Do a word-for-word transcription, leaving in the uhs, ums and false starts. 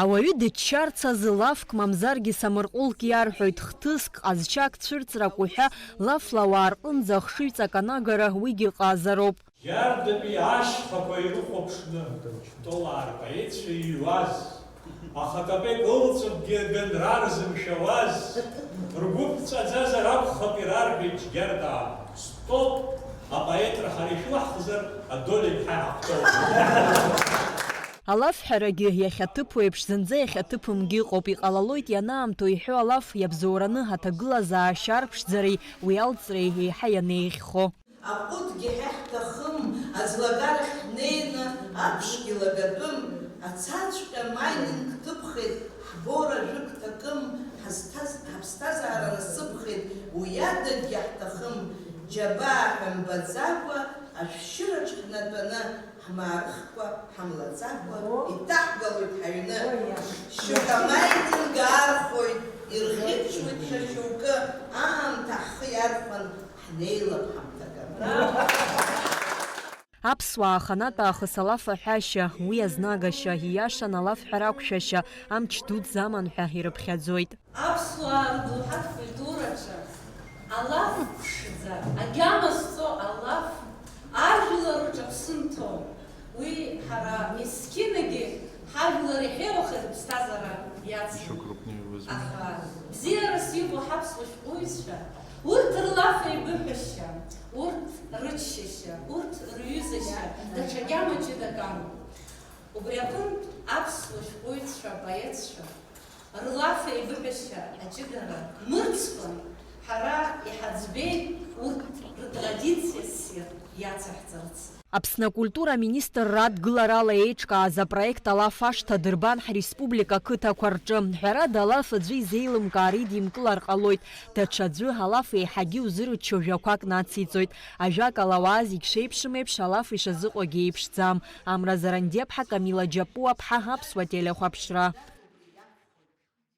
Ауаҩы дыччарц азы лафк мамзаргьы самырҟәылк иарҳәоит, хҭыск, ҟазшьак, цәырҵрак уҳәа, лафла ауаа рҟынӡа ахшыҩҵак анагара уигьы ҟазароуп. Иардатәи ашьхақәа ирыхәаԥшны, Толаа рпоетцәа иҩуаз, аха капек ылҵыкгьы аганра рзымшәауаз, ргәы ԥҵәаӡазар акәхап ирарҳәеит Џьгьардаа, стоп, апоетра ҳара ишәылаҳхзар, Адолиа иԥҳа иҳахәҭоуп. Алафҳәарагьы иахьа ҭыԥу еиԥш зынӡа иахьа ҭыԥымгьы ыҟоуп, иҟалалоит ианаамҭоу иҳәо алаф иабзоураны аҭагылазаашьа арԥшӡареи уи алҵреи еиҳа ианеиӷьхо. Аҟәыдгьы ҳәа ҳҭахым, аӡлагарахь ҳнеины аԥшгьы лагатәым, ацаҵәҟьа майнинг ҭыԥхеит, ҳбора жәык ҭакым, ҳазҭаз-, ҳаԥсҭазаара насыԥхеит, уи адагьы ҳҭахым, џьабаа ҳәа мбаӡакәа, ашәшьыраҿ ҳнатәаны, ҳмаархкәа, ҳамлаӡакәа, иҭаҳгалоит ҳаҩны. Шьоук амаитинг аархәоит, ирӷьычуеит ҽа шьоукы, аамҭа ҳхы иархәан, ҳнеилап ҳамҭакы. Аԥсуаа аханатә аахыс алаф аҳәашьа, уи азнагашьа, ииашан алафҳәара ақәшәашьа, амч дуӡӡа аман ҳәа ирыԥхьаӡоит. Аԥсуаа рдоуҳатә культураҿы алаф ԥшӡа, агьама зҵо алаф, ажәлар рҿаԥсымҭоу, уи ҳара мискьынагьы ҳажәлар иҳәеиуахаз иԥсҭазаара иацын. Аха бзиарас иҟоу ҳаԥсуа шәҟәыҩҩцәа, урҭ рлаф еибыҳәашьа, урҭ рыччашьа, урҭ рҩызашьа даҽа гьама ҷыдак амоуп. Убри аҟынтә аԥсуа шәҟәыҩҩцәа, апоетцәа, рлаф еибыҳәашьа аҷыдара мырӡкәа, ҳара иҳаӡбеит урҭ ртрадициа ссир иацаҳҵарц. Аԥсны акультура аминистрра адгыларала еиҿкааз апроект Алаф ашҭа дырбан ҳреспублика ақыҭақәа рҿы. Ҳәарада, алаф аӡәы изеилымкаар идимкылар ҟалоит, даҽаӡәы алаф еиҳагьы узырччо жәақәак нациҵоит. Ажәакала, ауаа зегь шеиԥшым еиԥш, алаф ишазыҟоугьы еиԥшӡам. Амра Зарандиаԥҳа, Камила Џьапуаԥҳа, Аԥсуа телехәаԥшра.